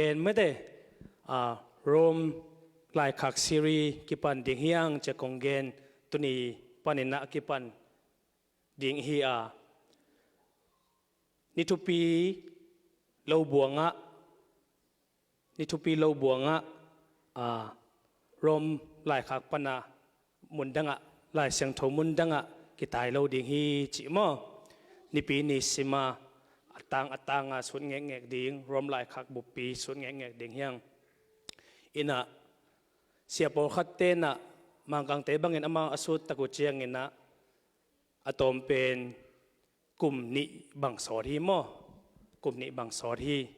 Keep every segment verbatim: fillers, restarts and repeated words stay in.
Gen mete, a, Rome laikhak siri kipan ding hiang cia kong gen, tuni paninah kipan ding hi a, ni thupi lo buangah, ni thupi lo buangah, a, Rome laikhak pana mundangah, Lai Siangtho mundangah kitai lo ding hi cih maw? Nipi ni sima a tang a tanga sut ngekngek ding, Rome laikhak buppi sut ngekngek ding hiang. Inah, sia pawlkhat tenah Mangkangte bangin amau a sut tak uh cianginah a tawm pen kum nih bang sawt hi maw? Kum nih bang sawt hi.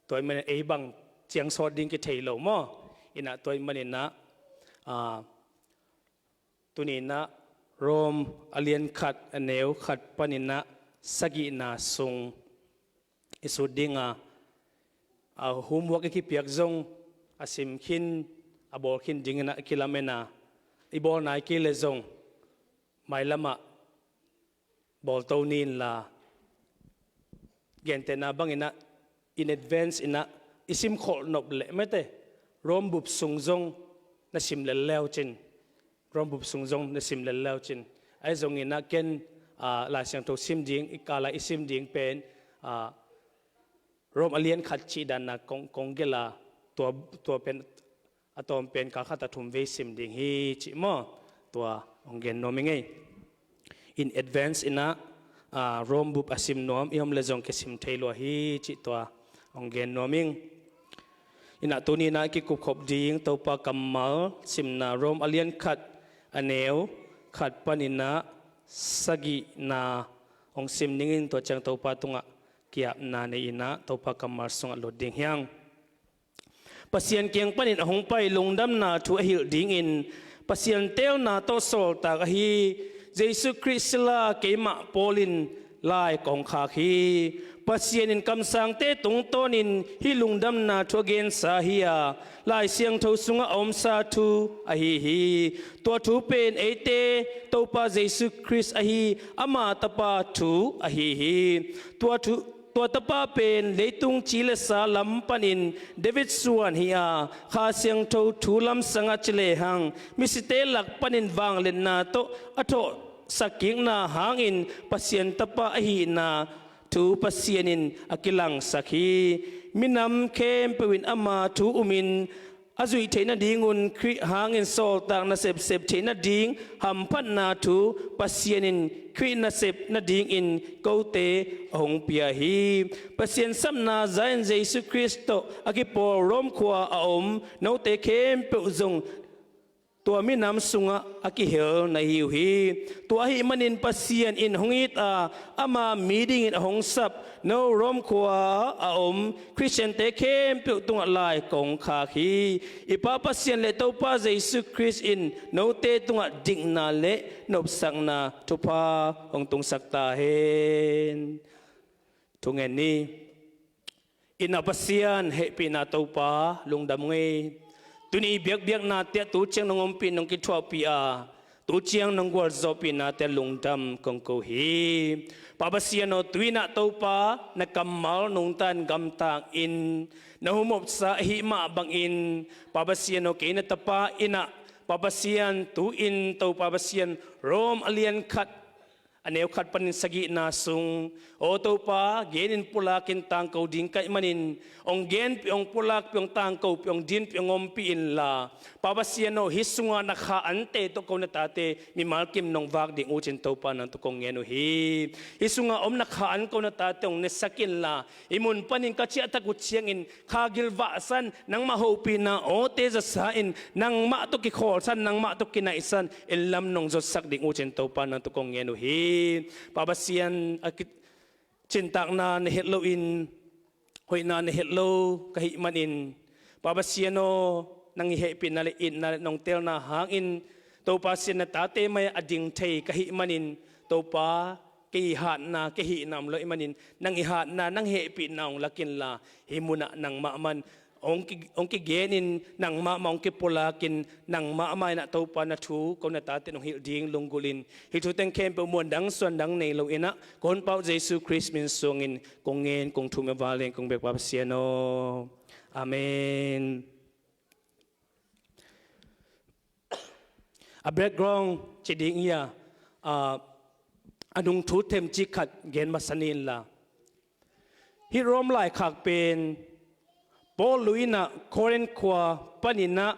Tua ih manin ei bang ciang sawt ding kithei lo maw? Inah tua ih maninah, a, tuninah Rome a lian khat a neu khat paninah sagihna sung i sut dinga, a, homework i kipiak zong a sim khin, a bawl khin dinginah i kilamen a, i bawl nai kei le zong mailamah bawlto ni inla, gentehna banginah in advance inah i sim kholh nop leh mete, Rome bup sung zong na sim lel leu cin, Rome bup sung zong na sim lel leu cin. Ahi zonginah ken, a, Lai Siangtho sim ding, i kala i sim ding pen, a, Rome a lian khat cih danna kong, kong gelh a, tua, tua pen a tawm pen kal khat a thum vei sim ding hi cih maw? Tua hong gen nuam ing ei. In advance inah, a, Rome bup a sim nuam i om le zong kisim thei lua hi cih tua hong gen nuam ing. Inah tuninah i kikupkhop ding Topa kammal simna Rome a lian khat a neu khat paninah sagihna hong sim ningin tua ciang Topa tungah kiapna nei inah Topa kammal sungah lut ding hiang. Pasian kiang panin a hong pai lungdamna thu a hilh dingin Pasian teelna tawh sawltak ahi Jesu Khrist sila keimah Paul in lai kong khak hi. Pasian in kamsangte tungtawnin hih lungdamna thu a gensa hi a, Lai Siangtho sungah a omsa thu ahi hi. Tua thu pen eite Topa Jesu Khrist ahi ama tapa thu ahi hi. Tua thu, tua tapa pen leitung ci le sa lam panin David suan hi a, Kha Siangtho thu lamsangah ci lehang misite lak panin vangliatna tawh a thawhsak kikna hangin Pasian tapa ahihna thu Pasian in a kilangsak hi. Minam khempeuh in ama thu umin a zuih theih nadingun Khrih hangin sawltak nasep sep theih nading hamphatna thu Pasian in Khrih nasep nadingin kote a hong pia hi. Pasian sapna za-in Jesu Khrist tawh a kipawl Rome khua a om note khempeuh zong tua minam sungah a kihel na hi uh hi. Tua ahih manin Pasian in hong it a, ama mi dingin a hong sap no Rome khua a om Khristiante khempeuh tungah lai kong khak hi. I Pa Pasian le Topa Jesu Khrist in note tungah dikna le nopsakna thupha hong tungsak ta hen. Thungen ni. Inah Pasian hehpihna Topa lungdam ngei. Tuni biakbiakna tiah tu ciang nong ompih nong kithuahpih a, tu ciang nong gualzawhpihnate lungdam kong ko hi. Pa Pasian aw, tuinah Topa na kammal nungtan gamtang in na humopsa ahi mah bangin Pa Pasian aw, kei na tapa inah Pa Pasian tu-in Topa Pasian Rome a lian khat a neu khat panin sagihna sung aw Topa genin pulakin tangko ding ka hih manin hong genpih, hong pulakpih, hong tangkopih, hong dinpih, hong ompih inla Pa Pasian aw, hih sunga na kha ante tawh ko na tate mimal kim nong vak ding uh cin Topa nang tawh kong ngen uh hi. Hih sunga om na kha an ko na tate hong nesak inla hih mun panin ka ciahtak uh ciangin kha gilvahsan, nangmah hopihna awte zasa in nangmah tawh kikhawlsan, nangmah tawh kinaihsan in lam nong zotsak ding uh cin Topa nang tawh kong ngen uh hi. Pa Pasian a ki- cintakna na het loin hoihna na het lo ka hih manin Pa Pasian aw, nang i hehpihna le itna le nong telna hangin Topa Pasian na tate mai-ah a ding thei ka hih manin Topa kei hatna, kei hihna om lo ahih manin nang i hatna, nang hehpihna hong lakinla hih munah nangmah man hong ki, hong kigenin nangmah mah hong kipulakin nangmah mah inah Topa na thu ko na tate in hong hilh ding lunggulhin hih thu teng khempeuh muandang suandang nei lo inah ka Honpa uh Jesu Khrist min suangin kong ngen kong thum a valin kong bek Pa Pasian aw. Amen. A background ci ding hi a, a, a nung thu themci khat gen masa ni inla. Hih Rome laikhak pen Paul lui inah Corinth khua paninah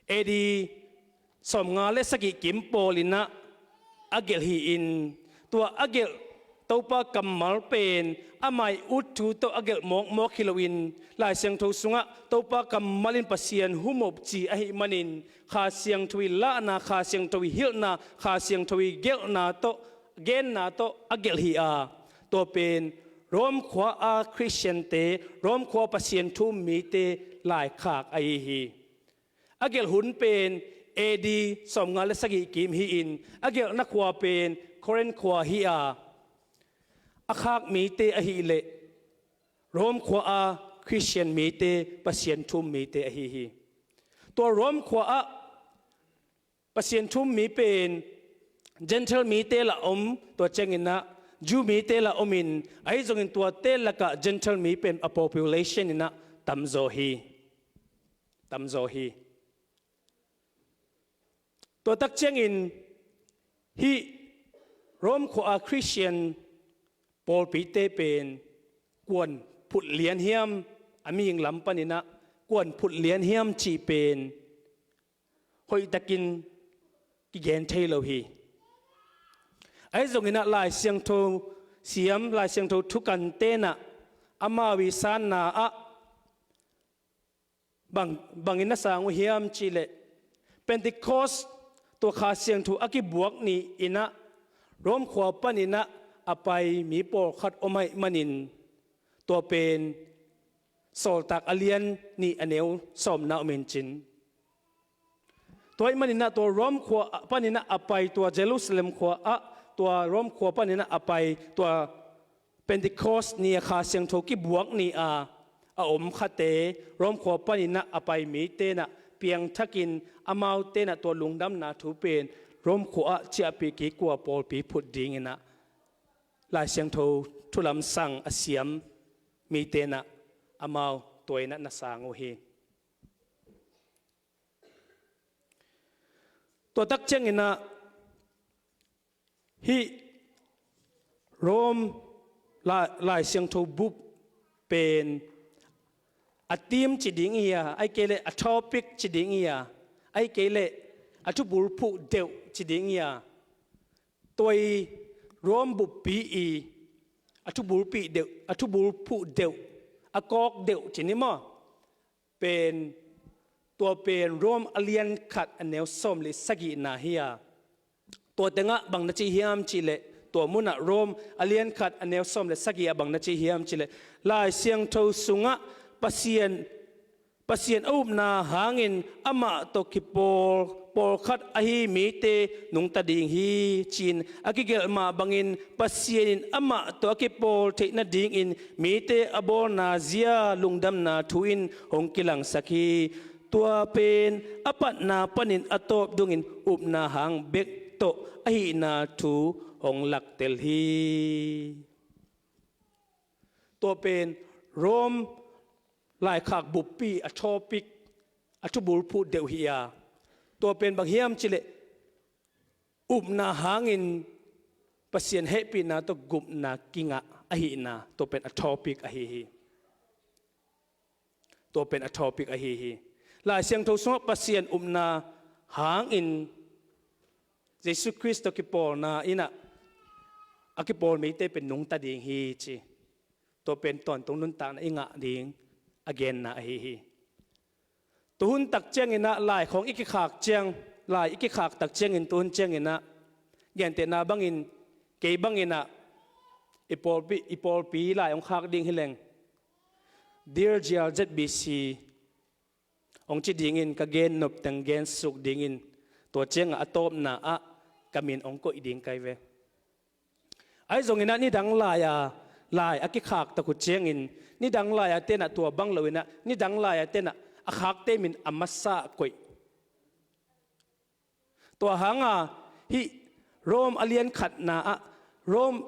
A D sawmnga le sagih kim pawl inah a gelh hi-in, tua a gelh Topa kammal pen amah ii ut thu tawh a gelh mawkmawk hi loin, Lai Siangtho sungah Topa kammal in Pasian humop ci ahih manin, Kha Siangtho ii lahna, Kha Siangtho ii hilhna, Kha Siangtho ii gelhna tawh, genna tawh a gelh hi a, tua pen Rome khua-a Khristiante, Rome khua Pasian thu um mite laikhak ahi hi. A gelh hun pen A D sawmnga le sagih kim hi-in, a gelhna khua pen Corinth khua hi a, a khak mite ahih leh Rome khua-a Khristian mite, Pasian thu um mite ahi hi. Tua Rome khua-ah Pasian thu um mi pen Gentile mite lah om, tua cianginah Jew mite lah omin, ahi zongin tuate lakah Gentile mi pen a population inah tamzaw hi. Tamzaw hi. Tua tak ciangin hih Rome khua-a Khristian pawlpite pen kuan phut lian hiam, a mihing lam paninah kuan phut lian hiam cih pen hoihtakin kigen thei lo hi. Ahi zonginah Lai Siangtho siam, Lai Siangtho thukan tenah amau ii sanna ah bang, bangin na sang uh hiam cihleh, Pentecost, tua Kha Siangtho a kibuak ni inah Rome khua paninah a pai mi pawlkhat om ahih manin, tua pen Sawltak a lian nih a neu sawmna om in cin. Tua ahih maninah tua Rome khua paninah a pai, tua Jerusalem khua-ah, tua Rome khua paninah a pai, tua Pentecost ni-a Kha Siangtho kibuak ni-a a om khate, Rome khua paninah a pai mite inah piangthakin, amaute inah tua lungdamna thu pen Rome khua-ah ciahpih kik uh a, pawlpi phut dinginah Lai Siangtho thu lamsang a siam mite inah amau tua inah na sang uh hi. Tua tak cianginah hih Rome Lai, Lai Siangtho bup pen a theme ci ding hi a, ahih kei leh a topic ci ding hi a, ahih kei leh a thubulphuh deuh ci ding hi a, tua ii Rome buppi ii a thubulphuh deuh, a thubulphuh deuh, a kawk deuh ci ni maw? Pen, tua pen Rome a lian khat a neu sawm le sagihna hi a, tua tengah bang na ci hiam cihleh, tua munah Rome a lian khat a neu sawm le sagih ah bang na ci hiam cihleh, Lai Siangtho sungah Pasian, Pasian a upna hangin amah tawh kipawl pawlkhat ahi mite nungta ding hi, ci-in a kigelh mah bangin Pasian in amah tawh a kipawl theih nadingin mite a bawlna zia lungdamna thu in hong kilangsak hi. Tua pen a patna panin a tawp dongin upna hang bek tawh ahihna thu hong laktel hi. Tua pen Rome laikhak buppi a topic, a thubulphuh deuh hi a, tua pen bang hiam cihleh, upna hangin Pasian hehpihna tawh gupna kingah ahihna, tua pen a topic ahi hi. Tua pen a topic ahi hi. Lai Siangtho sungah Pasian upna hangin Jesu Khrist tawh kipawlna inah a kipawl mite pen nungta ding hi ci. Tua pen tawntung nuntakna i ngah ding a genna ahi hi. Tuhun tak cianginah lai khawng i kikhak ciang, lai i kikhak tak ciangin, tuhun cianginah gentehna bangin, kei banginah i pawlpi, i pawlpi lai hong khak ding hileng, Dear G R Z B C hong ci dingin, ka gen nop teng gen suk dingin, tua ciangah a tawpna ah ka min hong koih ding kai ve. Ahi zonginah nidang lai-a lai a kikhak tak uh ciangin, nidang lai-a tenah tua bang loinah, nidang lai-a tenah a khakte min a masa koih. Tua hanga hih Rome a lian khatna ah, Rome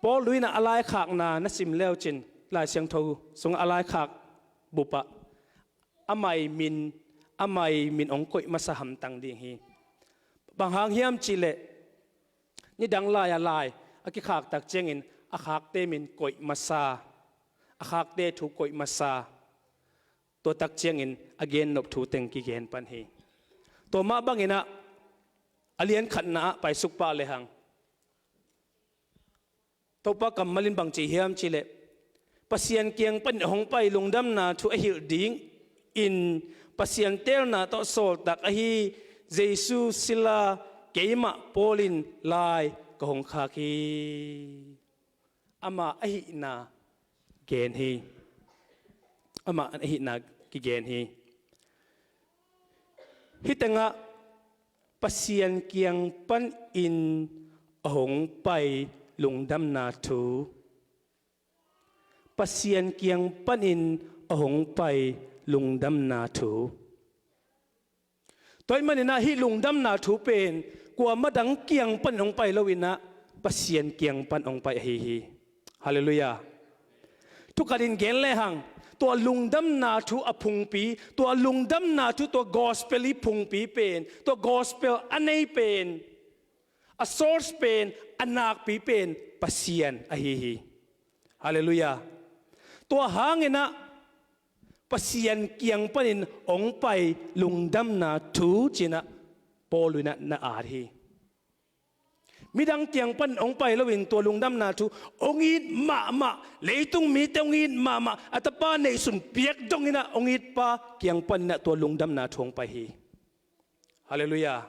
Paul lui inah a laikhakna na sim leucin, Lai Siangtho sungah a laikhak bupah amah ii min, amah ii min hong koih masa hamtang ding hi. Bang hang hiam cihleh, nidang lai-a lai a kikhak tak ciangin a khakte min koih masa, a khakte thu koih masa, tua tak ciangin a gennop thu teng kigen pan hi. Tua mah banginah a lian khatna ah paisuk pah lehang, Topa kammal in bang ci hiam cihleh, Pasian kiang panin a hong pai lungdamna thu a hilh dingin Pasian teelna tawh sawltak ahi Jesu sila keimah Paul in lai ka hong khak hi. Amah ahihna gen hi. Amah ahihna kigen hi. Hih tengah Pasian kiang panin a hong pai lungdamna thu. Pasian kiang panin a hong pai lungdamna thu. Tua ahih maninah hih lungdamna thu pen kuamah dang kiang panin hong pai loinah Pasian kiang pan hong pai ahi hi. Halleluiah. Thukhatin gen lehang, tua lungdamna thu a phungpi, tua lungdamna thu, tua gospel ii phungpi pen, tua gospel a nei pen, a source pen, a nakpi pen Pasian ahi hi. Halleluiah. Tua hanginah Pasian kiang panin hong pai lungdamna thu cinah Paul inah na at hi. Midang kiang panin hong pai loin tua lungdamna thu hong it mahmah, leitung mite hong it mahmah, a tapa neihsun piak donginah hong it pa kiang paninah tua lungdamna thu hong pai hi. Halleluiah.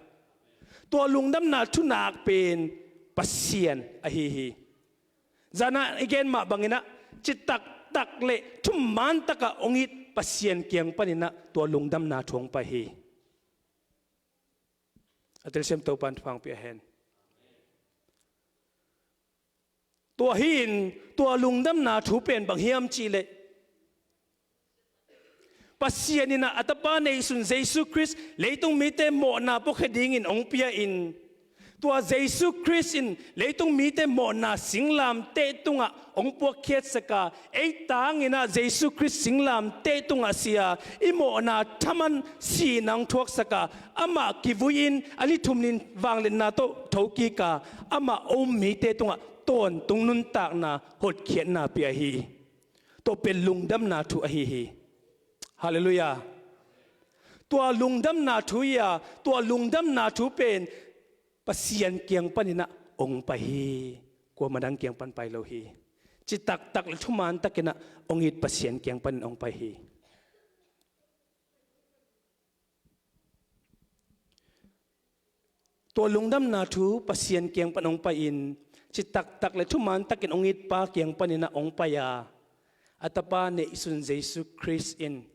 Tua lungdamna thunak pen Pasian ahi hi. Zanah i gen mah banginah citaktak le thumantakah hong it Pasian kiang paninah tua lungdamna thu hong pai hi. A telsiam Topan thupha hong pia hen. Tua hi-in tua lungdamna thu pen bang hiam cihleh, Pasian inah a tapa neihsun Jesu Khrist leitung mite mawhna puakhia dingin hong pia-in, tua Jesu Khrist in leitung mite mawhna singlamteh tungah hong puakkhiatsak a, ei tanginah Jesu Khrist singlamteh tungah si a, i mawhna thaman sihna hong thuaksak a, amah kivui-in a ni thum ni-in vangliatna tawh thokik a, amah a um mite tungah tawntung nuntakna, hotkhiatna pia hi. Tua pen lungdamna thu ahi hi. Halleluiah. Tua lungdamna thu hi a, tua lungdamna thu pen Pasian kiang paninah hong pai hi. Kuamah dang kiang pan pai lo hi. Citaktak le thumantakinah hong it Pasian kiang panin hong pai hi. Tua lungdamna thu Pasian kiang pan hong pai-in, citaktak le thumantakin hong it pa kiang paninah hong pai a, a tapa neihsun Jesu Khrist in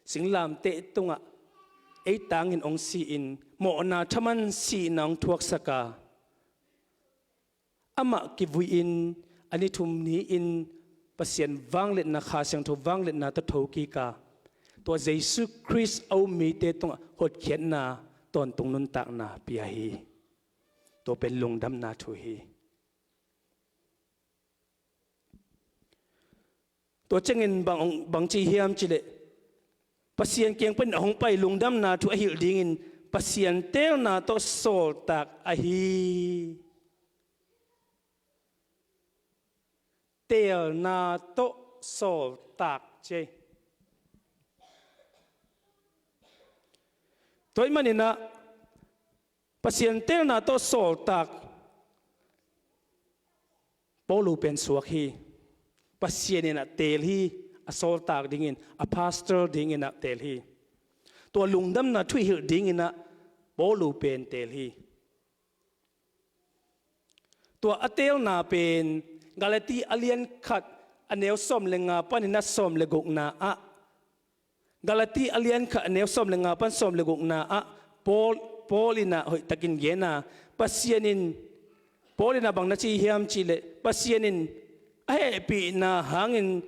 singlamteh tungah ei tangin hong si-in, mawhna thaman sihna hong thuaksak a, amah kivui-in a ni thum ni-in Pasian vangliatna, Kha Siangtho vangliatna tawh thokik a, tua Jesu Khrist a um mite tungah hotkhiatna, tawntung nuntakna pia hi. Tua pen lungdamna thu hi. Tua ciangin bang, bang ci hiam cihleh, Pasian kiang panin a hong pai lungdamna thu a hilh dingin Pasian teelna tawh sawltak ahi. Teelna tawh sawltak ci hi. Tua ahih maninah Pasian teelna tawh sawltak Paulu pen suak hi. Pasian inah teel hi, a sawltak dingin, a pastor dinginah teel hi. Tua lungdamna thu hilh dinginah Paulu pen teel hi. Tua a teelna pen Galati a lian khat a neu sawm le nga paninah sawm le gukna ah, Galati a lian khat a neu sawm le nga pan sawm le gukna ah Paul, Paul inah hoihtakin gen a, Pasian in, Paul inah bang na ci hiam cihleh, Pasian in a hehpihna hangin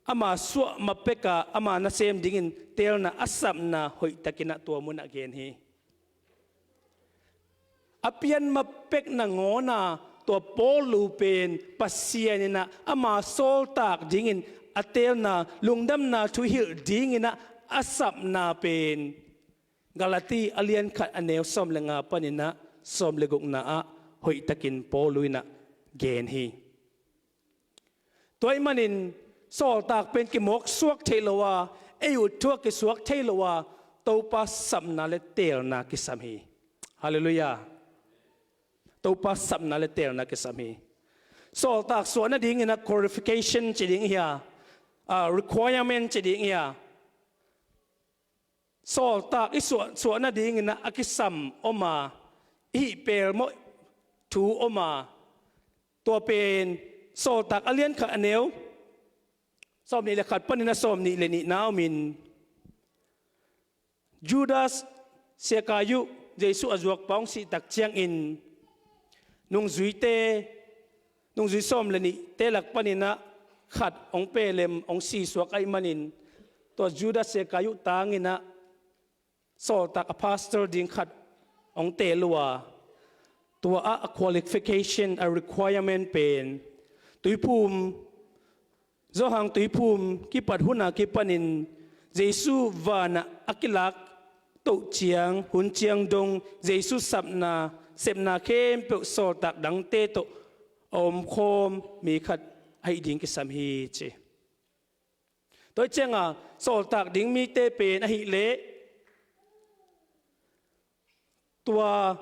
ama suah mapek a, ama nasem dingin teelna a sapna hoihtakinah tua munah gen hi. A pian mapek nangawna tua Paulu pen Pasian inah ama sawltak dingin a teelna, lungdamna thu hilh dingin ah a sapna pen Galati a lian khat a neu sawm le nga panin ah sawm le gukna ah hoihtakin Paulu in ah gen hi. Tua ahih manin sawltak pen kimawk suak thei lo a, ei ut thu ah kisuak thei lo a, Topa sapna le teelna kisam hi. Halleluiah. Topa sapna le teelna kisam hi. Sawltak suah nadingin ah qualification ci ding hi a, ah, requirement ci ding hi a, sawltak i suah, suah nadingin ah a kisam om a, i hih pelmawh thu om a, tua pen Sawltak a lian khat a neu sawm nih le khat panin ah sawm nih le nihna om in, Judas Iskariot, Jesu a zuakpa hong sih tak ciangin nungzuite, nungzui sawm le nihte lak panin ah khat hong pehlem, hong sisuak ahih manin, tua Judas Iskariot tangin ah sawltak, a pastor ding khat hong teel uh a, tua ah a qualification, a requirement pen tuiphum, Johan tuiphum kipat hun a kipanin Jesu vanah a kilak toh ciang, hun ciang dong Jesu sapna, sepna khempeuh sawltak dangte tawh a omkhawm mi khat ahih ding kisam hi, ci. Tua hi cianga sawltak ding mite pen ahih leh tua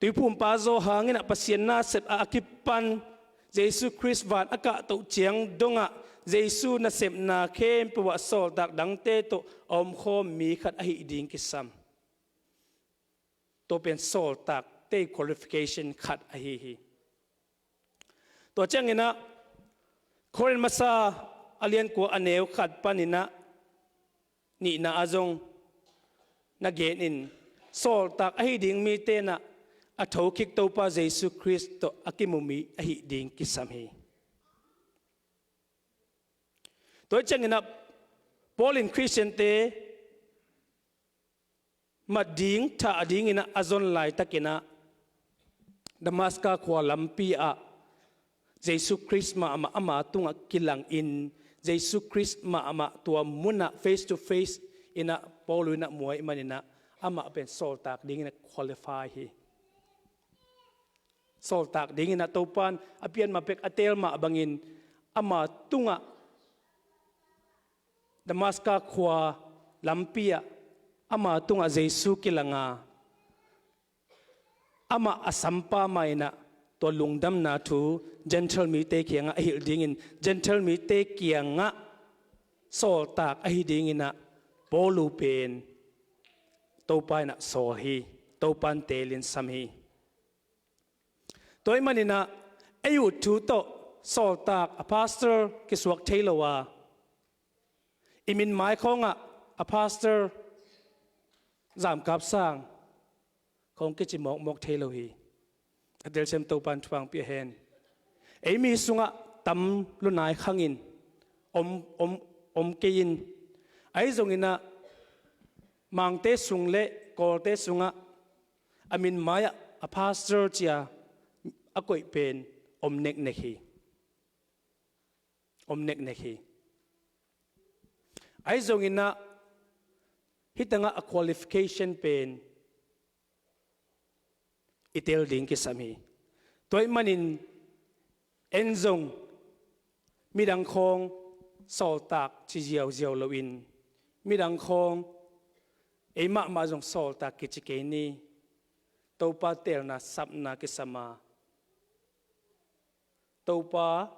tuiphumpa Johan in ah Pasian nasep a, a kipan Jesu Khrist van a kahtoh ciang dongah Jesu nasepna khempeuh ah sawltak dangte tawh a omkhawm mi khat ahih ding kisam. Tua pen sawltakte qualification khat ahi hi. Tua ciangin ah Korin masa a lian kua a neu khat panin ah nihna ah zong na gen in, sawltak ahi ding mite in ah a thokik Topa Jesu Khrist tawh a kimu mi ahih ding kisam hi. Tua hi ciangin ah Paul in Khristiante mat ding, thah dingin ah a zon laitakin ah Damaska khua lampi ah Jesu Khrist mahmah ama tungah kilang in, Jesu Khrist mahmah tua munah face to face in ah Paulu in ah mu ahih manin ah amah pen sawltak dingin ah qualify hi. Sawltak dingin ah Topan a pian mah pek a teel mah bangin ama tungah Damaska khua lampi ah ama tungah Jesu kilang a, amah a sampa mah in ah tua lungdamna thu Gentile mite kiangah a hilh dingin, Gentile mite kiangah sawltak ahi dingin ah Paulu pen Topa in ah sawl hi. Topan teelin sam hi. Tua ahih manin ah ei ut thu tawh sawltak, a pastor kisuak thei lo a, i min mai khawngah a pastor Zamkap Sang khawng kici mawkmawk thei lo hi. A telsiam Topan thupha hong pia hen. Ei mi sungah tam lunai khangin om, om, om kei in, ahi zongin ah Mangte sung le Kawlte sungah a min mai-ah a pastor ci-a a koih pen om neknek hi. Om neknek hi. Ahi zongin ah hih tengah a qualification pen i tel ding kisam hi. Tua ahih manin en zong midang khawng sawltak ci ziauziau loin, midang khawng ei mahmah zong sawltak kici kei ni. Topa teelna, sapna kisam a, Topa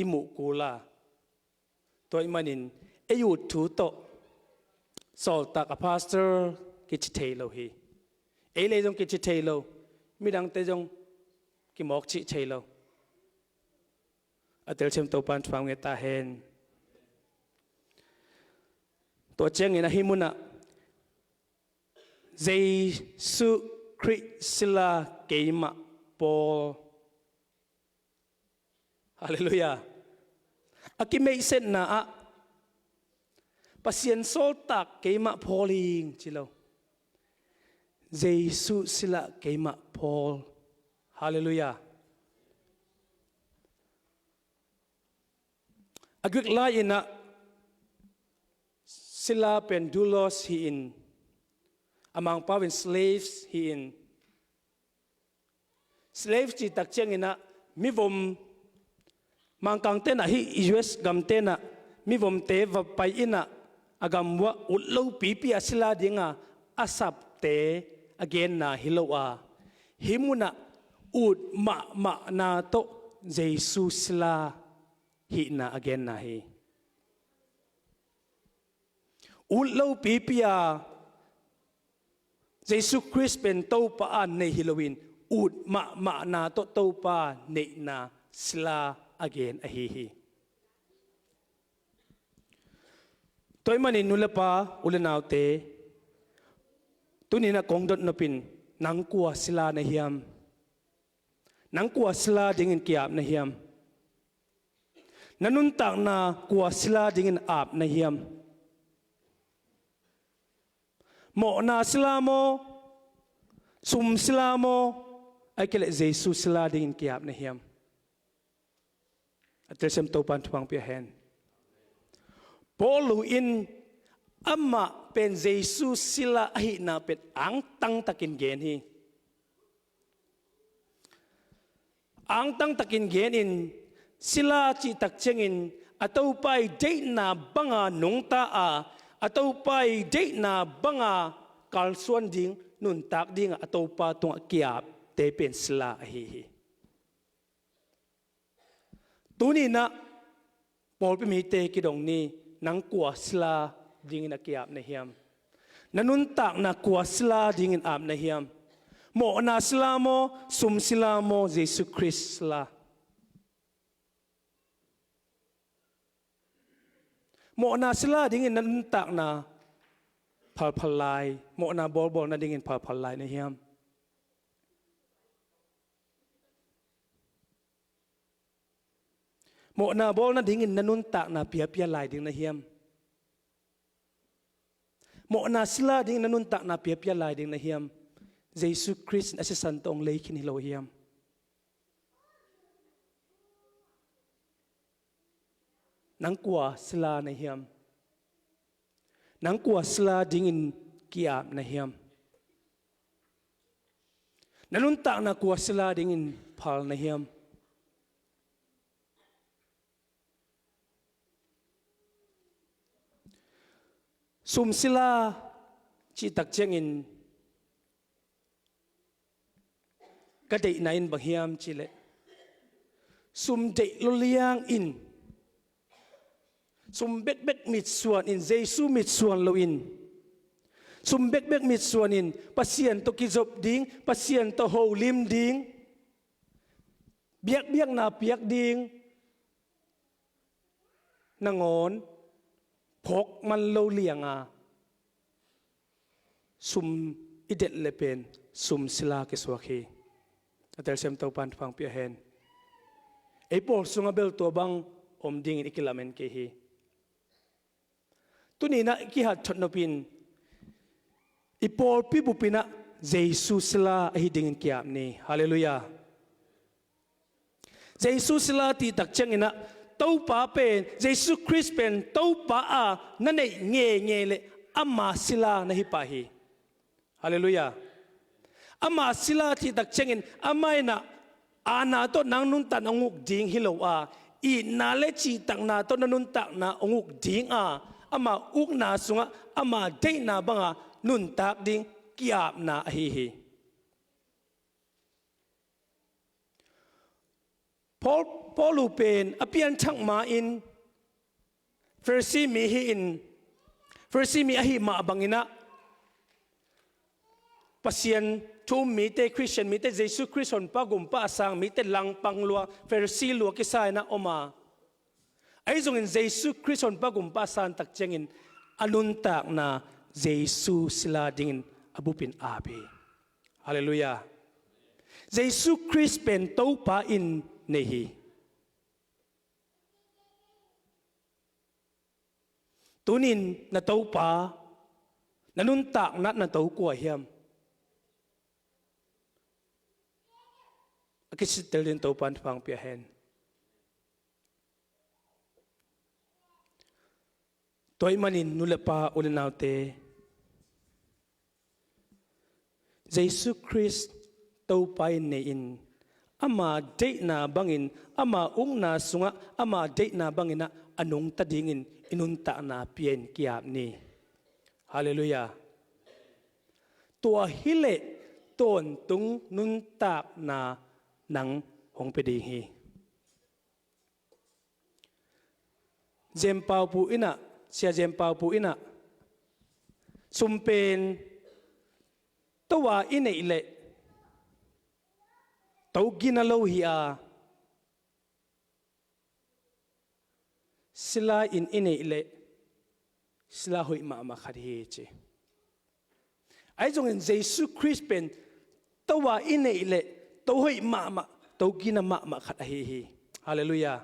i muh kul a, tua ahih manin ei ut thu tawh sawltak, a pastor kici thei lo hi. Ei lei zong kici thei lo, midangte zong kimawk cih thei lo. A telsiam Topan thupha hong pia ta hen. Tua ciangin ahi munah Jesu Khrist sila keimah Paul. Halleluiah. A kimeihsetna ah Pasian sawltak keimah Paul hing ci lo. Jesu sila keimah Paul. Halleluiah. A Greek lai-in ah sila pen doulos hi-in, a Mangpau in slaves hi-in, slave cih tak ciangin ah mivom, Mangkangte in ah, hih U S gamte in ah mivomte va pai in ah, a gam uah ut lo pipi a sila dinga a sapte a genna hi lo a, hih munah ut mahmahna tawh Jesu sila hihna a genna hi. Ut lo pipi a Jesu Khrist pen Topa a nei hi loin, ut mahmahna tawh Topa neihna sila a gen ahi hi. Tua ahih manin nu le pa, u le naute, tuni-in ah kong dot nop in, nang kua sila na hiam? Nang kua sila dingin ki-ap na hiam? Na nuntakna kua sila dingin ap na hiam? Mawhna sila maw, sum sila maw, ahih kei leh Jesu sila dingin ki-ap na hiam? A telsiam Topa'n thupha hong pia hen. Paul in amah pen Jesu sila ahihna pen angtang takin gen hi. Angtang takin genin, sila cih tak ciangin a Topa ii deihna banga nungta a, a Topa ii deihna banga kalsuan ding, nuntak dinga a Topa tungah ki-apte pen sila ahi hi. Tuni-in ah pawlpi mite kidong ni, nang kua sila dingin a ki-ap na hiam? Na nuntakna kua sila dingin ap na hiam? Mawhna sila maw, sum sila maw, Jesu Khrist sila? Mawhna sila dingin na nuntakna phalphal lai, mawhna bawlbawl nadingin phalphal lai na hiam? Mawhna bawl nadingin na nuntakna piapia lai ding na hiam? Mawhna sila dingin na nuntakna piapia lai ding na hiam? Jesu Khrist in a sisan tawh hong lei khin hi lo hiam? Nang kua sila na hiam? Nang kua sila dingin ki-ap na hiam? Na nuntakna kua sila dingin phal na hiam? Sum sila cih tak ciangin ka deihna in bang hiam cih leh, sum deih lo liangin, sum bekbek mitsuanin, Jesu mitsuan loin, sum bekbek mitsuanin Pasian tawh kizop ding, Pasian tawh holim ding, biakbiakna piak ding nangawn phawk man lo lianga sum i deih leh pen sum sila kisuak hi. A telsiam Topa'n thupha hong pia hen. Ei pawl sungah bel tua bang om dingin i kilamen kei hi. Tuni-in ah i kihat thot nop in, i pawlpi bup in ah Jesu sila ahi dingin ki-ap ni. Halleluiah. Jesu sila cih tak ciangin ah, Topa pen, Jesu Khrist pen Topa a na neih ngeingei leh ama sila na hi pah hi. Halleluiah. Ama sila cih tak ciangin, amah in ah aana tawh nang nuntakna hong uk ding hi lo a, itna le cihtakna tawh na nuntakna hong uk ding a, ama ukna sungah ama deihna banga nuntak ding ki-apna ahi hi. Paul, Paul uh pen a pianthak ma-in Pharisee mi hi-in, Pharisee mi ahih mah bangin ah Pasian thu-um mite, Khristian mite, Jesu Khrist honpa gumpa a sang mite langpang lua, Pharisee lua kisa in ah om a, ahi zongin Jesu Khrist honpa gumpa a san tak ciangin a nuntakna Jesu sila dingin a bupin ap hi. Halleluiah. Jesu Khrist pen Topa in nei hi. Tuni-in na Topa, na nuntakna na To kua hiam? A kisittel dingin Topa'n thupha hong pia hen. Tua ahih manin nu le pa, u le naute, Jesu Khrist Topa in nei-in, ama deihna bangin, ama ukna sungah ama deihna bangin ah a nungta dingin i nuntakna pia-in ki-ap ni. Halleluiah. Tua hileh tawntung nuntakna nang hong pia ding hi. Zempaupu in ah, Sia Zempaupu in ah, sum pen to a i neih leh to gina lo hi a, sila in i neih leh sila hoih mahmah khat hi, ci. Ahi zongin Jesu Khrist pen to a i neih leh to hoih mahmah, to gina mahmah khat ahi hi. Halleluiah.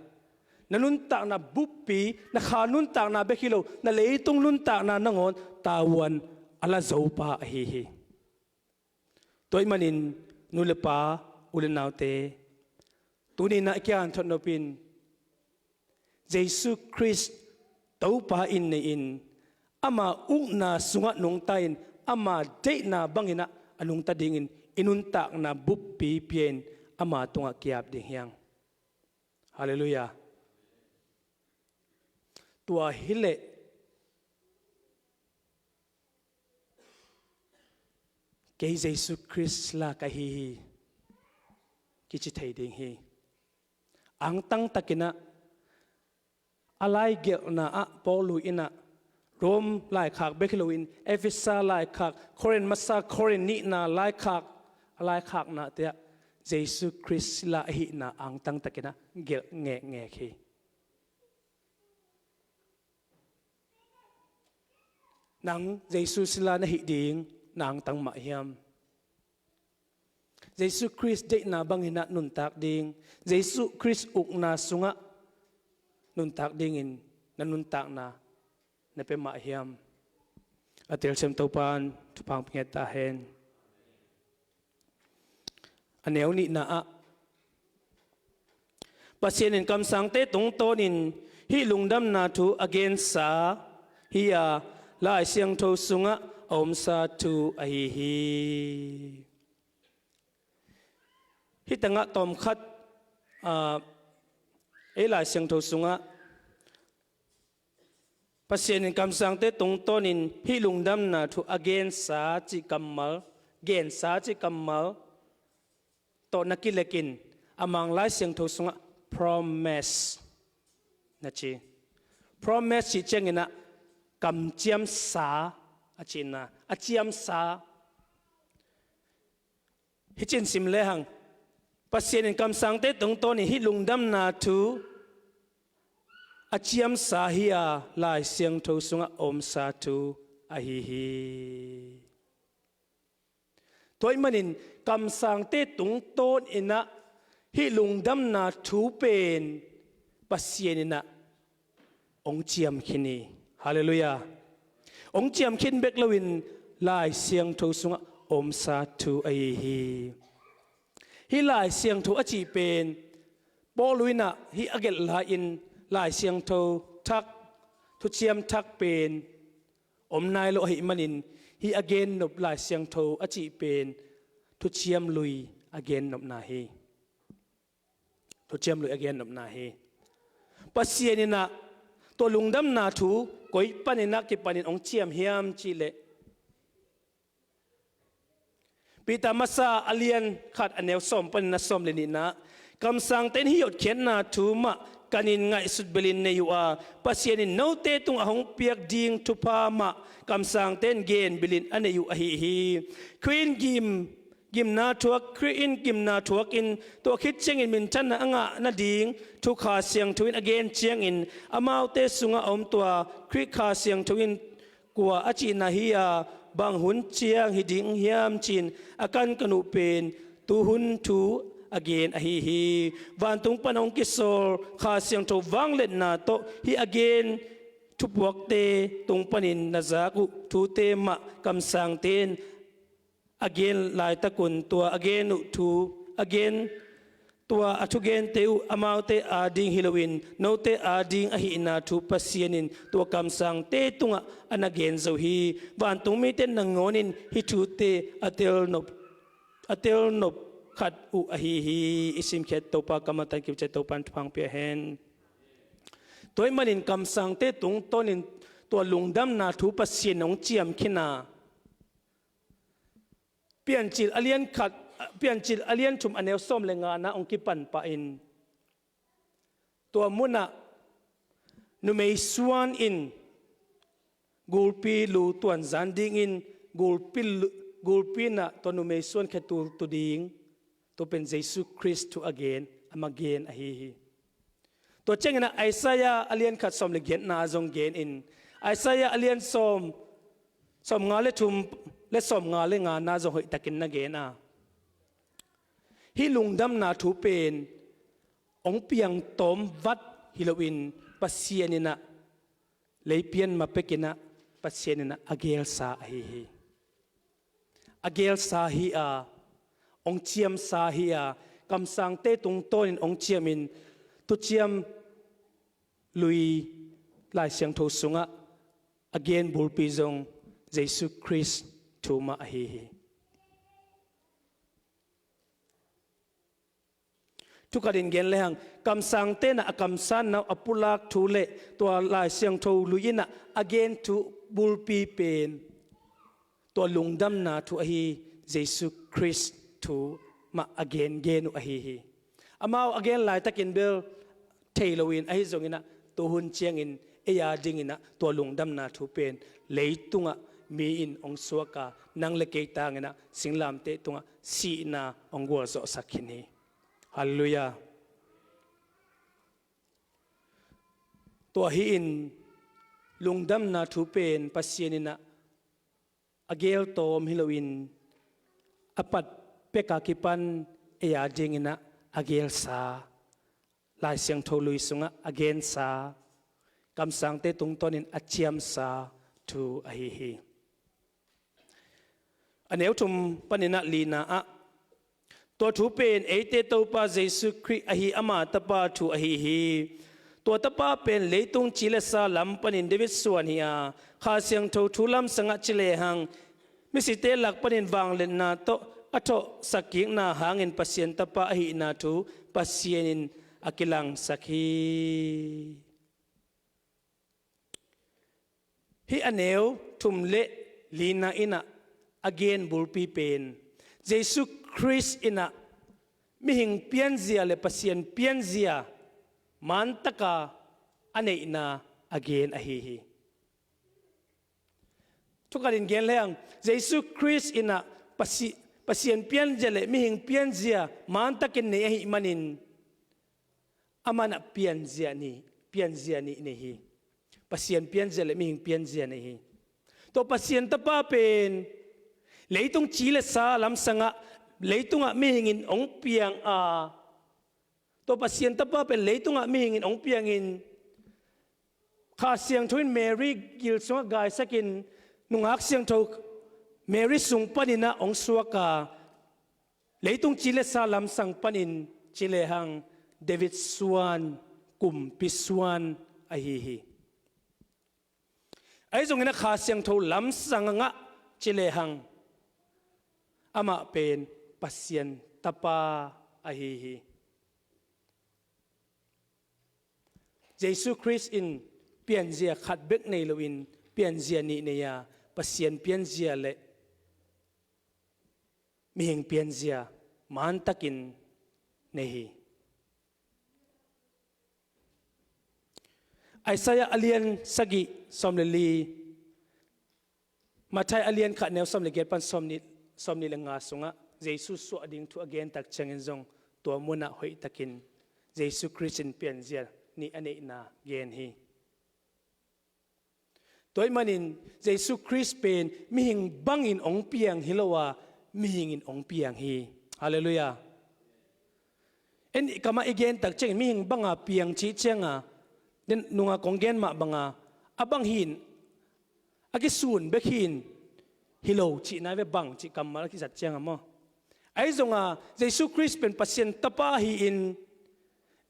Na nuntakna buppi, na kha nuntakna bek hi lo, na leitung nuntakna nangawn tavuan a la zopa ahi hi. Tua ahih manin nu le pa, u le naute, tuni-in ah i kiang thot nopin, Jesu Khrist Topa in nei-in, ama ukna sungah nungta-in, ama deihna bangin ah a nungta dingin i nuntakna buppi pia-in ama tungah ki-ap ding hi hang. Halleluiah. Tua hileh kei Jesu Khrist sila ka hi hi, kici thei ding hi. Angtang takin ah a laigelhna ah Paulu in ah Rom laikhak bek hi loin Efesa laikhak, Korin masa, Korin nihna laikhak, a laikhaknate ah Jesu Khrist sila ahihna angtang takin ah gelh ngekngek hi. Nang Jesu sila na hih ding na angtang mah hiam? Jesu Khrist deihna bangin ah nuntak ding, Jesu Khrist ukna sungah nuntak dingin na nuntakna na pia mah hiam? A telsiam Topa'n thupha hong pia ta hen. A neu nihna ah, Pasian in kamsangte tungtawnin hih lungdamna thu a gensa hi a, Lai Siangtho sungah a omsa thu ahi hi. Hih tangah tawmkhat, ah, ei Lai Siangtho sungah Pasian in kamsangte tungtawnin hih lungdamna thu a gensa cih kammal, gensa cih kammal tawh na kilekin, a Mang Lai Siangtho sungah promise na ci. Promise cih ciangin ah kamciamsa a cihna, a ciamsa. Hih cin sim lehang, Pasian in kamsangte tungtawnin hih lungdamna thu a ciamsa hi a, Lai Siangtho sungah a omsa thu ahi hi. Tua ahih manin kamsangte tungtawnin ah hih lungdamna thu pen Pasian in ah hong ciam khin hi. Halleluiah. Hong ciam khin bek loin Lai Siangtho sungah omsa thu ahi hi. Hih Lai Siangtho a cih pen Paulu in ah hih a gelh lai-in Lai Siangtho thak, thuciam thak pen om nai lo ahih manin hih a gennop Lai Siangtho a cih pen thuciam lui a gennopna hi. Thuciam lui a gennopna hi. Pasian in ah tua lungdamna thu koi panin ah kipanin hong ciam hiam cih leh, Peter masa a lian khat a neu sawm panin a sawm le nihna, kamsangte in hih hotkhiatna thu mah kanin ngaihsut belin nei uh a, Pasian in note tungah hong piak ding thupha mah kamsangte in gen bilin a nei uh ahi hi. Khrih in gim gimna thuak, Khrih in gimna thuakin tua khit ciangin minthanna a ngah nading thu Kha Siangtho in a gen ciangin, amaute sungah a om tua Khrih Kha Siangtho in kua a cihna hi a, bang hun ciang hi ding hiam ci-in a kankan uh pen tuhun thu a gen ahi hi. Vantung pan hong kisawl Kha Siangtho vangliatna tawh hih a gen thupuakte tung panin na zak uh thute mah kamsangte in a gen laitakun tua a gen uh thu, a gen Tua a thugente uh amaute ading hi loin note ading ahihna thu Pasian in tua kamsangte tungah a na gen zo hi. Vantung mite nangawn in hih thute a telnop a telnop khat uh ahi hi. I simkhiat Topa kamatan kipciat Topan thupha pia hen. Tua ahih manin kamsangte tungtawnin tua lungdamna thu Pasian hong ciam khin a, Piancil a lian khat, Piancil a lian thum a neu sawm le ngana hong kipan pahin tua munah numei suan in gulpi lu tuanzan dingin gulpi lu, gulpi inah tua numei suan khe tul tu ding, tua pen Jesu Khrist thu a gen, ama gen ahi hi. Tua cianginah Isaiah a lian khat sawm le giatna zong gen in, Isaiah a lian sawm, sawm nga le thum le sawm nga le ngana zong hoihtakin na gen a, hih lungdamna thu pen hong piangtawm vat hi loin Pasian inah leipian ma pekinah Pasian inah a gelsa ahi hi. A gelsa hi a, hong ciamsa hi a, kamsangte tungtawnin hong ciamin tuciam lui Lai Siangtho sungah a gen bulpi zong Jesu Khrist thu mah ahi hi. Thukhatin gen lehang kamsangte inah a kamsanna uh a pulak thu le tua Lai Siangtho lui inah a gen thu bulpi pen tua lungdamna thu ahi Jesu Khrist thu mah a gengen uh ahi hi. Amau a gen laitakin bel thei loin ahi zonginah tuhun ciangin ei a dinginah tua lungdamna thu pen leitungah mi in hong suaka nang le kei tanginah singlamteh tungah sihna hong gualzawhsak khin hi. Halleluiah. Tua hi-in lungdamna thu pen Pasian inah a geltawm hi loin a pat peka kipan ei a dinginah a gelsa, Lai Siangtho lui sungah a gensa, kamsangte tungtawnin a ciamsa thu ahi hi. A neu thum paninah lina ah tua thu pen eite Topa Jesu Khrih ahi ama tapa thu ahi hi. Tua tapa pen leitung ci le sa lam panin David suan hi a, Kha Siangtho thu lamsangah ci lehang misite lak panin vangliatna tawh a thawhsak kikna hangin Pasian tapa ahihna thu Pasian in a kilangsak hi. Hih a neu thum le lina inah a gen bulpi pen Jesu Khrist inah mihing pianzia le Pasian pianzia mantaka a neihna a gen ahi hi. Thukhatin gen lehang Jesu Khrist inah Pasi-, Pasian pianzia le mihing pianzia mantakin nei ahih manin amanah pianzia nih, pianzia nih nei hi. Pasian pianzia le mihing pianzia nei hi. Tua Pasian tapa pen leitung ci le sa lamsangah leitungah mihingin hong piang a, tua Pasian tapa pen leitungah mihingin hong piangin Kha Siangtho in Mary gil sungah gaisakin nungak siangtho Mary sung paninah hong suaka leitung ci le sa lamsang panin ci lehang David suan, kumpi suan ahi hi. Ahi zongin a Kha Siangtho lamsangah ci lehang amah pen Pasian tapa ahi hi. Jesu Khrist in pianzia khat bek nei loin pianzia nih nei a, Pasian pianzia le mihing pianzia mantakin nei hi. Isaiah a lian sagih sawm le li, Matthai a lian khat neu sawm le giat pan sawm nih, sawm nih le nga sungah Jesu suah ding thu a gen tak ciangin zong tua munah hoihtakin Jesu Khrist in pianzia nih a neihna gen hi. Tua ahih manin Jesu Khrist pen mihing bangin hong piang hi lo a, mihing in hong piang hi. Halleluiah. En kamah i gen tak ciangin mihing banga piang cih cianga, den nunga kong gen mah banga, a bang hin, a kisun bek hin, hi lo cihna ve bang cih kammal a kizat cianga maw. Ahi zonga Jesu Khrist pen Pasian Tapa hi-in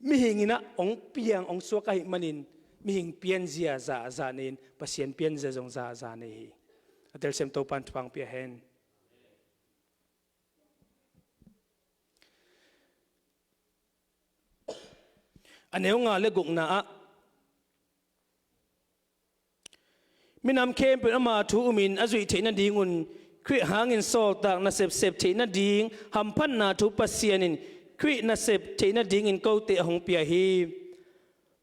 mihing in ah hong piang hong suak ahih manin mihing pianzia zahzah nei-in Pasian pianzia zong zahzah nei hi. A telsiam Topan thupha pia hen. A neu nga le gukna ah minam khempeuh in ama thu umin a zuih theih nadingun Khrih hangin sawltak nasep sep theih nading hamphatna thu Pasian in Khrih nasep theih nadingin kote a hong pia hi.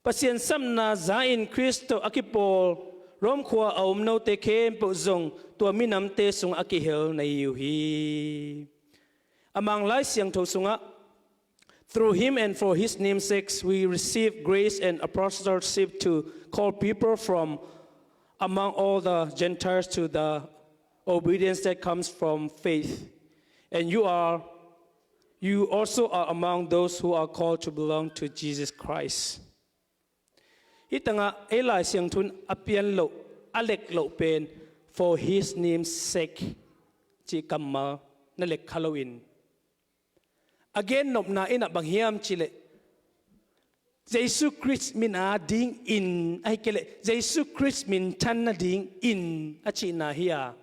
Pasian sapna za-in Khrist tawh a kipawl Rom khua a om note khempeuh zong tua minamte sungah a kihel na hi uh hi. A Mang Lai Siangtho sungah, "Through him and for his name's sake, we receive grace and apostleship to call people from among all the Gentiles to the obedience that comes from faith. And you are, you also are among those who are called to belong to Jesus Christ." Hih tangah ei Lai Siangtho in a pian loh, a lek loh pen, "For his name's sake," cih kammal na lek kha loin, a gennopna in ah bang hiam cih leh, Jesu Khrist min a dingin, ahih kei leh Jesu Khrist minthan nadingin a cihna hi a,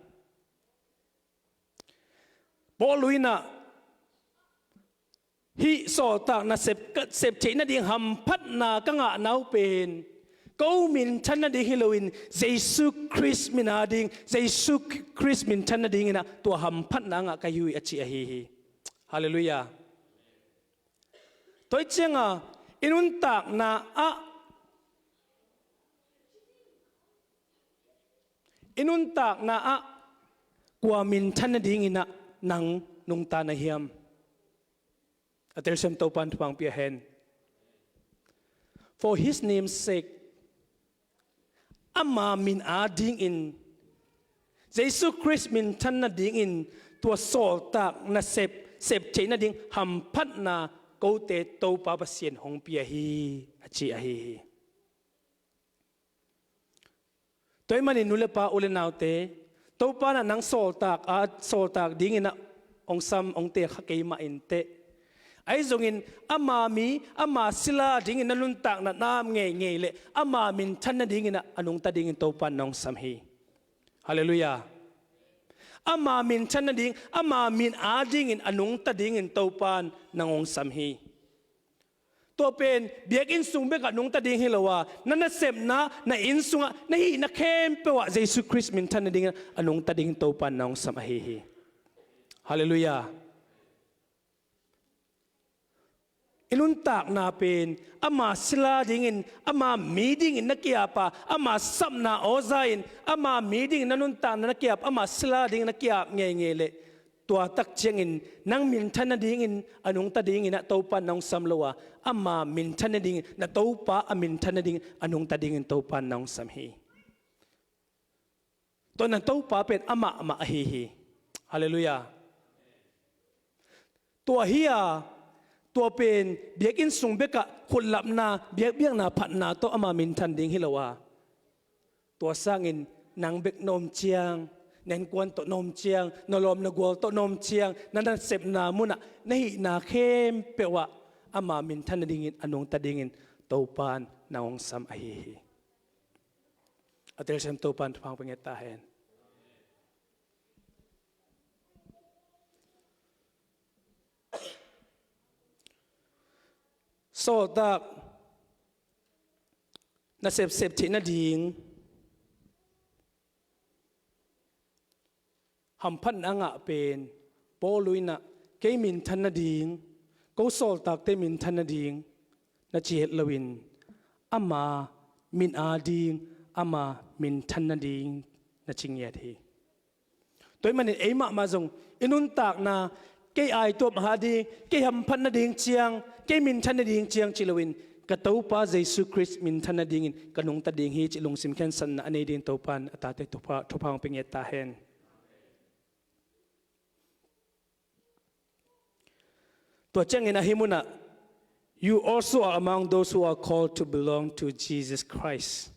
Paul in ah hih sawltak nasep ka sep theih nading hamphatna ka ngahna uh pen ko minthan nading hi loin Jesu Khrist min a ding, Jesu Khrist minthan nadingin ah tua hamphatna a ngah ka hi uh hi a ci ahi hi. Halleluiah. Tua hi cianga i nuntakna ah, i nuntakna ah kua minthan nadingin ah nang nungta na hiam? A telsiam Topan thupha pia hen. "For his name's sake," ama min a dingin, Jesu Khrist minthan nadingin tua sawltak nasep sep theih nading hamphatna kote Topa Pasian hong pia hi a ci ahi hi. Tua ahih manin nu le pa, u le naute, Topa in ah nang sawltak a, sawltak dingin ah hong sam, hong tel kha kei mah inteh. Ahi zongin ama mi, ama sila dingin na nuntakna na ap ngeingei leh ama minthan nadingin ah a nungta dingin Topa in na hong sam hi. Halleluiah. Ama minthan nading, ama min a dingin a nungta dingin Topa in nang hong sam hi. Tua pen biakinn sung bekah nungta ding hi lo a, na nasepna, na inn sungah, na hihna khempeuh ah Jesu Khrist minthan nadingin a nungta dingin Topa in na hong sam ahi hi. Halleluiah. I nuntakna pen ama sila dingin, ama mi dingin na ki-ap a, ama sapna aw za-in, ama mi dingin na nuntakna na ki-ap, ama sila dingin na ki-ap ngeingei leh, tua tak ciangin nang minthan nadingin a nungta dingin ah Topa in na hong sam lo a, ama minthan nadingin, na Topa a minthan nadingin a nungta dingin Topa in na hong sam hi. Tua na Topa pen amah mah ahi hi. Halleluiah. Tua hi a, tua pen biakinn sung bekah khutlapna, biakpiakna phatna tawh ama minthan ding hi lo a, tua sangin nang bek na om ciang, na innkuan tawh na om ciang, na lawm na gual tawh na om ciang, na nasepna munah, na hihna khempeuh ah ama minthan nadingin a nungta dingin Topa in na hong sam ahi hi. A telsiam Topa in thupha hong pia ta hen. Sawltak nasep sep theih nading hamphatna a ngah pen Paul in ah kei minthan nading, ko sawltakte minthan nading na ci het loin, ama min a ding, ama minthan nading na ci ngiat hi. Tua ahih manin ei mahmah zong i nuntakna, kei aituam a ding, kei hamphat nading ciang, kei minthan nading ciang ci loin, ka Topa Jesu Khrist minthan nadingin ka nungta ding hi cih lungsim khensatna a nei dingin Topa in a tate thupha, thupha hong pia ngiat ta hen. Tua ciangin a hih munah, "You also are among those who are called to belong to Jesus Christ."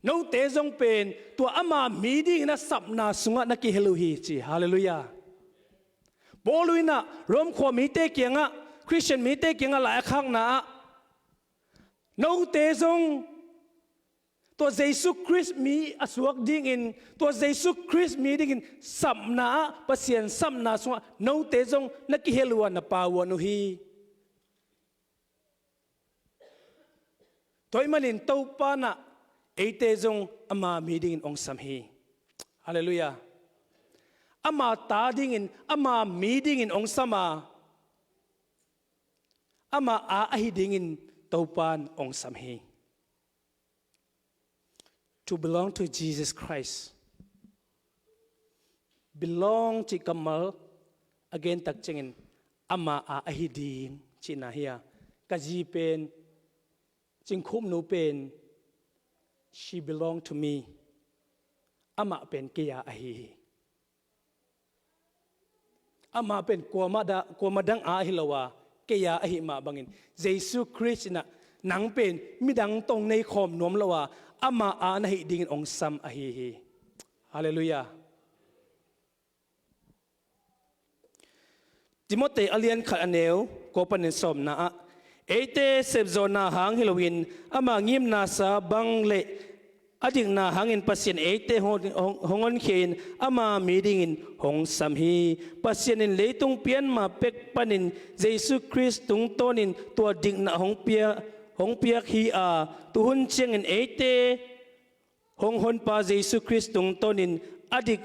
Note zong pen tua ama mi dingin a sapna sungah na kihel uh hi ci. Halleluiah. Paul in ah Rome khua mite kiangah, Khristian mite kiangah lai a khakna ah, note zong tua Jesu Khrist mi a suak dingin, tua Jesu Khrist mi dingin sapna ah, Pasian sapna sungah note zong na kihel uh a, na pau uh hi. Tua ahih manin Topa in ah eite zong ama mi dingin hong sam hi. Halleluiah. Ama ta dingin, ama mi dingin hong sam a, ama a ahi dingin Topa in hong sam hi. To belong to Jesus Christ. Belong cih kammal a gen tak ciangin ama a ahi ding cihna hi a, ka zi pen, Cing Khum nu pen, she belong to me. Amah pen kei a ahi hi. Amah pen kuamah da, kuamah dang a ahi lo a, kei a ahi mah bangin, Jesu Khrist in ah nang pen midang tawh nei khawm nuam lo a, ama a na hih dingin hong sam ahi hi. Halleluiah. Timote a lian khat a neu kua panin sawmna ah, eite sepzawhna hang hi loin, ama ngimnasa bang le a dikna hangin Pasian eite hong, hong, hong honkhia in ama mi dingin hong sam hi. Pasian in leitung pianma pek panin Jesu Khrist tungtawnin tua dikna hong pia, hong piak hi a, tuhun ciangin eite hong honpa Jesu Khrist tungtawnin a dik,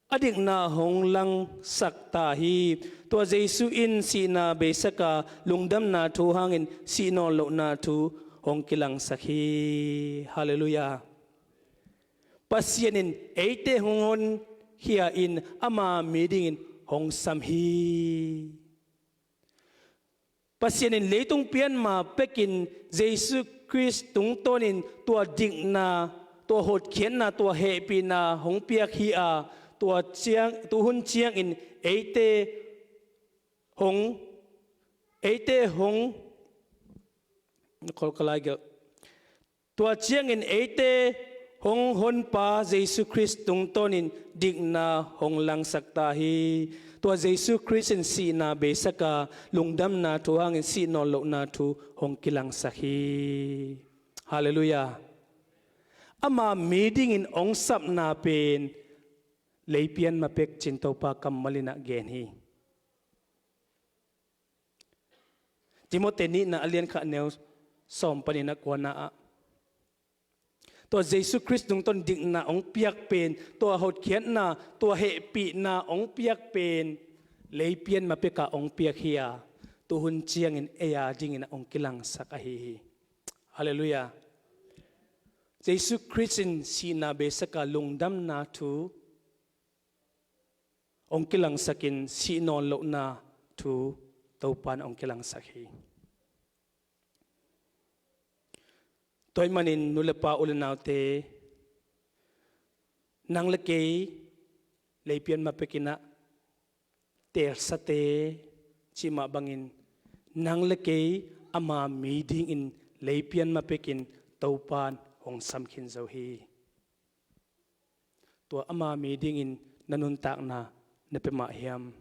a dikna hong langsak ta hi. Tua Jesu in sihna beisak a, lungdamna thu hangin sih nawn lohna thu hong kilangsak hi. Halleluiah. Pasian in eite hong honkhia in ama mi dingin hong sam hi. Pasian in leitung pianma pekin Jesu Khrist tungtawnin tua dikna, tua hotkhiatna, tua hehpihna hong piak hi a, tua ciang, tuhun ciangin eite hong, eite hong, na khol ka lai gelh. Tua ciangin eite hong honpa Jesu Khrist tungtawnin dikna hong langsak ta hi. Tua Jesu Khrist in sihna beisak a, lungdamna thu hangin sih nawn lohna thu hong kilangsak hi. Halleluiah. Ama mi dingin hong sapna pen leipian ma pek cin Topa kammal in ah gen hi. Timote nihna a lian khat a neu sawm panin a kuana ah, tua Jesu Khrist tungtawn dikna hong piak pen, tua hotkhiatna, tua hehpihna hong piak pen leipian ma pek a hong piak hi a, tuhun ciangin ei a dingin a hong kilangsak ahi hi. Halleluiah. Jesu Khrist in sihna beisak a, lungdamna thu hong kilangsak in, sih nawn lohna thu Topa in hong kilangsak hi. Tua ahih manin nu le pa, u le naute, nang le kei leipian ma pek in ah teelsate cih mah bangin, nang le kei ama mi dingin leipian ma pekin Topa in hong sam khin zo hi. Tua ama mi dingin na nuntakna na pia mah hiam?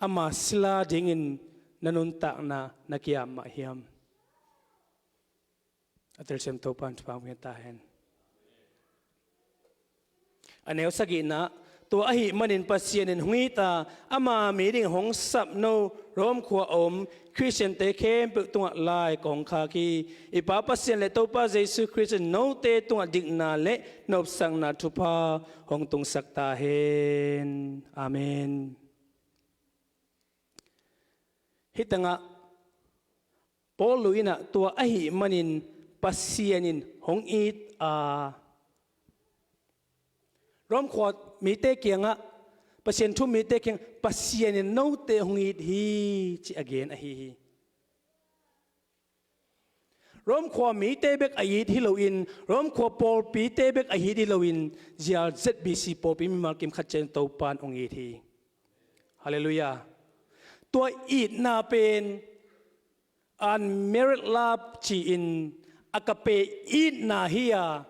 Ama sila dingin na nuntakna na ki-ap mah hiam? A telsiam Topa in thupha hong pia ta hen. A neu sagihna, tua ahih manin Pasian in hong it a, ama mi ding hong sapno Rome khua a om Khristiante khempeuh tungah lai kong khak hi. I Pa Pasian le Topa Jesu Khrist in note tungah dikna le nopsakna thupha hong tungsak ta hen. Amen. Hih tangah Paul in ah tua ahih manin Pasian in hong it a, Rome khua mite kiangah, Pasian thu mite kiangah Pasian in note hong it hi ci a gen ahi hi. Rome khua mite bek a it hi loin, Rome khua pawlpite bek a it hi loin, zial Z B C pawlpi mimal kim khat ciat Topa in hong it hi. Halleluiah. Tua itna pen unmerited love ci-in, agape itna hi a,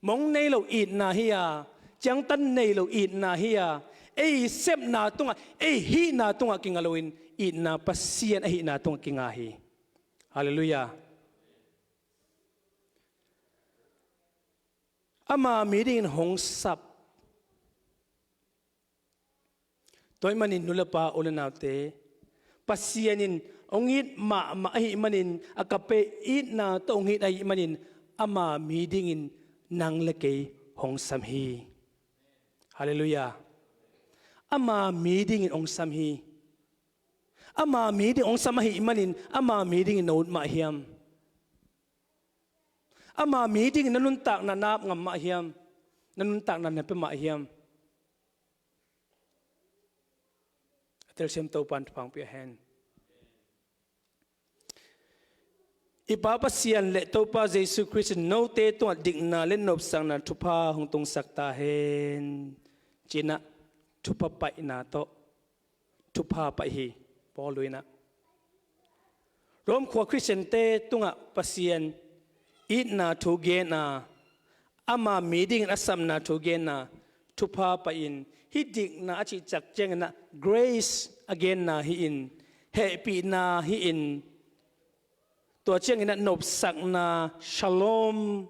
mong nei lo itna hi a, ciangtan nei lo itna hi a, ei sepna tungah, ei hihna tungah kinga loin itna Pasian ahihna tungah kinga hi. Halleluiah. Ama mi dingin hong sap. Tua ahih manin nu le pa, u le naute, Pasian in hong it mahmah ahih manin, a kape itna tawh hong it ahih manin, ama mi dingin nang le kei hong sam hi. Halleluiah. Ama mi dingin hong sam hi. Ama mi dingin hong sam ahih manin, ama mi dingin na ut mah hiam? Ama mi dingin na nuntakna na ap ngam mah hiam? Na nuntakna na pia mah hiam? A telsiam Topan thupha hong pia hen. I Pa Pasian le Topa Jesu Khrist in note tungah dikna le nopsakna thupha hong tungsak ta hen. Cinah thupha paihna tawh thupha paih hi. Paul in ah Rom khua Khristiante tungah Pasian itna thu gen a, ama mi dingin a sapna thu gen a, thupha paih in, hih dikna a cih ciang ciangin ah grace a genna hi-in, hehpihna hi-in, tua ciangin ah nopsakna, shalom,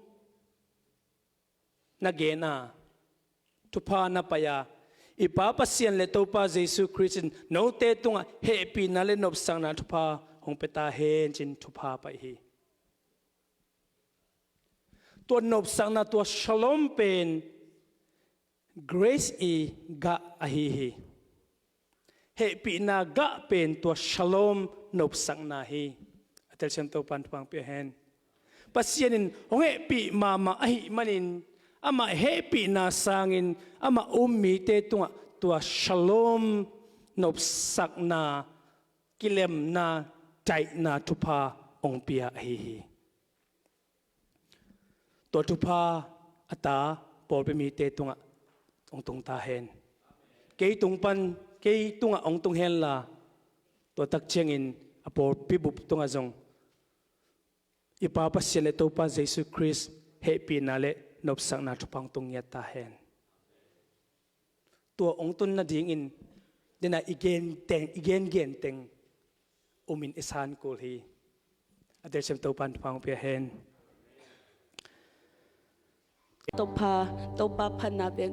na gen a, thupha na paih a, i Pa Pasian le Topa Jesu Khrist in note tungah hehpihna le nopsakna thupha hong pia ta hen, ci-in thupha paih hi. Tua nopsakna, tua shalom pen grace i gah ahi hi. Hehpihna gah pen tua shalom nopsakna hi. A telsiam Topan thupha hong pia hen. Pasian in hong hehpih mahmah ahih manin, amah hehpihna sangin amah um mite tungah tua shalom nopsakna, kilemna, daihna thupha hong pia ahi hi. Tua thupha a ta pawlpi mite tungah hong tung ta hen. Kei tung pan, kei tungah hong tung henla, tua tak ciangin a pawlpi bup tungah zong i Pa Pasian le Topa Jesu Khrist hehpihna le nopsakna thupha hong tung ngiat ta hen. Tua hong tun nadingin, dena i gen teng, i gen gen teng umin i san kul hi. A telsiam Topan thupha hong pia hen. Topa, Topa phatna pen